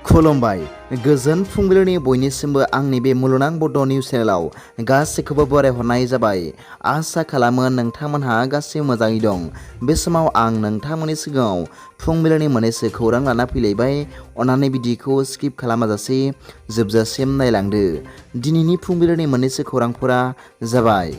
खुलुमबाय गोजोन फुंबिलिनि बयनिसिमबो आंनि बे मुलुगनां बड' निउस चेनेलाव गासैखौबो बरायहरनाय जाबाय। आसा खालामो नोंथांमोनहा गासैबो मोजाङै दं। बे समाव आं नोंथांमोननि सिगाङाव फुंबिलिनि मोननैसो खौरां लाना फैलायबाय। अन्नानै भिडिअखौ स्किप खालामाजासे जोबजासिम नायलांदो। दिनैनि फुंबिलिनि मोननैसो खौरांफोरा जाबाय।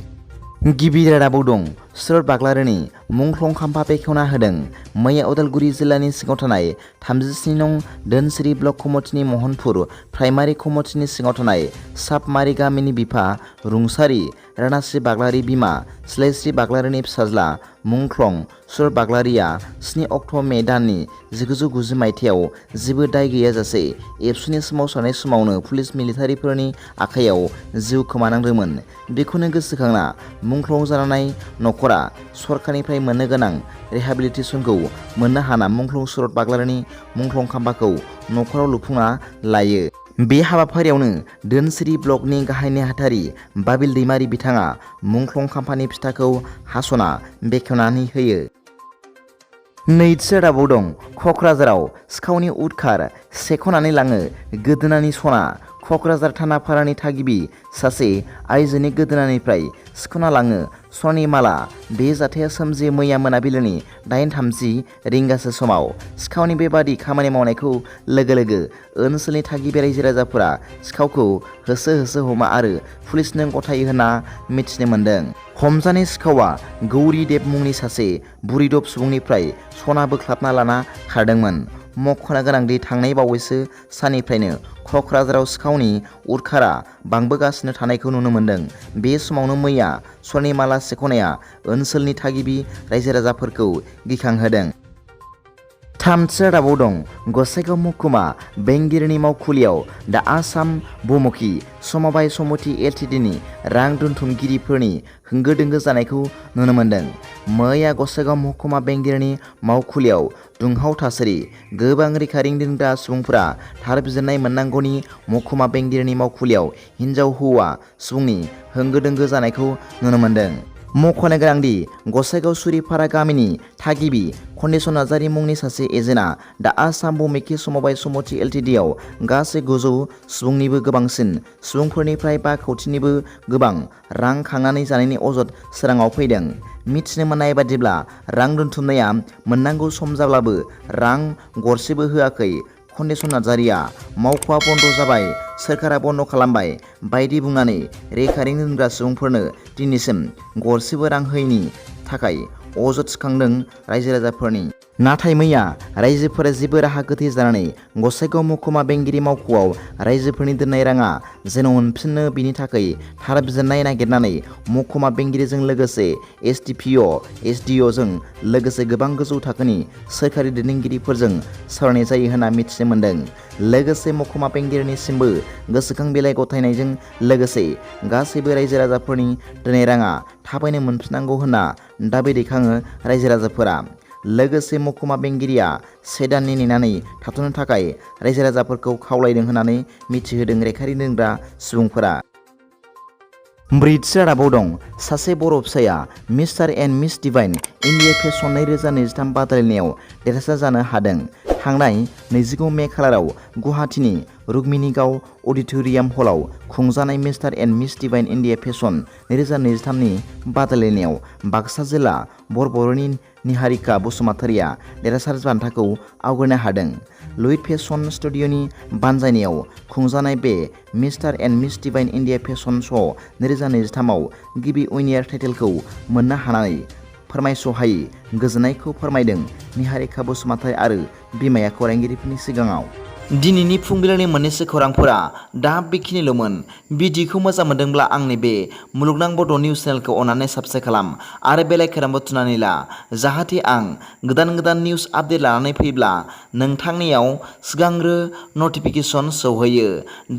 गिबि रादाबाव दं सुरत बाग्लारिनि मुंख्लं खाम्फा बेखेवना होदों। मैया उदालगुरि जिल्लानि सिङाव थानाय 37 नं धोनसिरि ब्लक कमिटिनि महनपुर प्राइमारि कमिटिनि सिङाव थानाय सापमारि गामिनि बिफा रुंसारि रानाश्री बाग्लारि बिमा स्लायश्री बाग्लारिनि फिसाज्ला मुंख्लं सुरत बाग्लारिया 7 अक्ट' मे दाननि 1990 मायथाइयाव जेबो दाय गैयाजासे एबसुनि सोमावसारनाय समावनो पुलिस मिलिटारिफोरनि आखायाव जिउ खोमानांदोंमोन। बेखौनो गोसोखांना मुंख्लं जानाय नखरा सरकारनिफ्राय मोननो गोनां रिहाबिलिटेसनखौ मोननो हाना मुंख्लं सुरत बाग्लारिनि मुंख्लं खाम्फाखौ नखराव लुफुंना लायो। बे हाबाफारियावनो धोनसिरि ब्लकनि गाहाय नेहाथारि बाबिल दैमारि बिथाङा मुंख्लं खाम्फानि फिथाखौ हास'ना बेखेवनानै होयो। नैथि रादाबाव दं क'क्राझाराव सिखावनि उदखार सेख'नानै लाङो गोदोनानि सना। क'क्राझार थानाफारानि थागिबि सासे आइजोनि गोदोनानिफ्राय सिख'ना लाङो सनानि माला। बे जाथाया सोमजियो मैया मोनाबिलिनि 8:30 रिंगासो समाव। सिखावनि बेबादि खामानि मावनायखौ लोगो लोगो ओनसोलनि थागिबि रायजो राजाफोरा सिखावखौ होसो होसो हमा आरो पुलिसनो गथायो होनना मिथिनो मोन्दों। हमजानाय सिखावा गौरी देब मुंनि सासे बुरिदब सुबुंनिफ्राय सना बोख्लाबना लाना खारदोंमोन। मख'नो गोनांदि थांनाय बावैसो साननिफ्रायनो क'क्राझाराव सिखावनि उदखारा बांबोगासिनो थानायखौ नुनो मोन्दों। बे समावनो मैया सनानि माला सेख'नाया ओनसोलनि थागिबि रायजो राजाफोरखौ गिखांहोदों। थामथि रादाबाव दं गसाइगाव महकुमा बेंगिरिनि मावखुलियाव दा आसाम बहुमुखि समबाय समिति एलटिडिनि रां दोनथुमगिरिफोरनि होंगो दोंगो जानायखौ नुनो मोन्दों। मैया गसाइगाव महकुमा बेंगिरिनि मावखुलियाव दुंहाव थासारि। गोबां रेकारिं दोनग्रा सुबुंफोरा थार बिजिरनाय मोननांगौनि महकुमा बेंगिरिनि मावखुलियाव हिन्जाव हौवा सुबुंनि होंगो दोंगो जानायखौ नुनो मोन्दों। मख'नो गोनांदि गसाइगाव सुरिपारा गामिनि थागिबि खन्देसन नार्जारी मुंनि सासे एजेन्टआ दा आसाम बहुमुखि समबाय समिति एलटिडिआव गासै 900 सुबुंनिबो गोबांसिन सुबुंफोरनिफ्राय 5 कौटिनिबो गोबां रां खांनानै जानायनि अजद सोराङाव फैदों। मिथिनो मोननाय बादिब्ला रां दोनथुमनाया मोननांगौ सम जाब्लाबो रां गरसेबो होआखै खन्देसन नार्जारीया। मावख'आ बन्द जाबाय सोरखारा बन्द खालामबाय बायदि बुंनानै रेकारिं दोनग्रा सुबुंफोरनो दिनैसिम गरसेबो रां होयैनि थाखाय अजद थिखांदों रायजो राजाफोरनि। नाथाय मैया रायजोफोरा जेबो राहा गोथे जानानै गसाइगाव महकुमा बेंगिरि मावख'आव रायजोफोरनि दोननाय राङा जेन' मोनफिनो बिनि थाखाय थार बिजिरनाय नागिरनानै महकुमा बेंगिरिजों लोगोसे एसडिपिअ एसडिअजों लोगोसे गोबां गोजौ थाखोनि सोरखारि दैदेनगिरिफोरजों सावरायनाय जायो होनना मिथिनो मोन्दों। लोगोसे महकुमा बेंगिरिनिसिमबो गोसोखां बिलाइ गथायनायजों लोगोसे गासैबो रायजो राजाफोरनि दोननाय राङा थाबैनो मोनफिननांगौ होनना दाबि दैखाङो रायजो राजाफोरा। लोगोसे महकुमा बेंगिरिया 1 दाननि नेनानै थाथ'नो थाखाय रायजो राजाफोरखौ खावलायदों होननानै मिथिहोदों रेकारिं दोनग्रा सुबुंफोरा। ब्रैथि रादाबाव दं सासे बर' फिसाया mister and miss divine India fashion 2023 बादायलायनायाव देरहासार जानो हादों। थांनाय 29 मे खालाराव गुवाहाटीनि रुक्मिणी गाव अडिट'रियाम हलाव खुंजानाय mister and miss divine India fashion 2023 नि बादायलायनायाव बाक्सा जिल्ला बरबर'नि निहारिका बसुमतारिया देरहासार बान्थाखौ आवग्रिनो हादों। लुइट फेशन स्टुडिअ'नि बानजायनायाव खुंजानाय बे mister and miss divine India fashion show' 2023 आव गिबि उइनार टाइटेलखौ मोननो हानानै फोरमायस'हायै गोजोननायखौ फोरमायदों निहारिका बसुमतारि आरो बिमाया खौरांगिरिफोरनि सिगाङाव। दिनैनि फुंबिलिनि मोननैसो खौरांफोरा दा बेखिनिल'मोन। भिडिअखौ मोजां मोनदोंब्ला आंनि बे मुलुगनां बड' निउस चेनेलखौ अननानै साबस्क्राइब खालाम आरो बेल आइकनखौ थुनानै ला जाहाथे आं गोदान गोदान निउस आपडेट लानानै फैब्ला नोंथांनियाव सिगांग्रो नटिफिकेसन सौहैयो।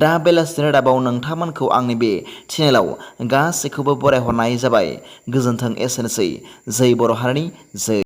दा बेलासिनि रादाबाव नोंथांमोनखौ आंनि बे चेनेलाव गासैखौबो बरायहरनाय जाबाय। गोजोन्थों एसेनोसै। जै बर' हारिनि जै।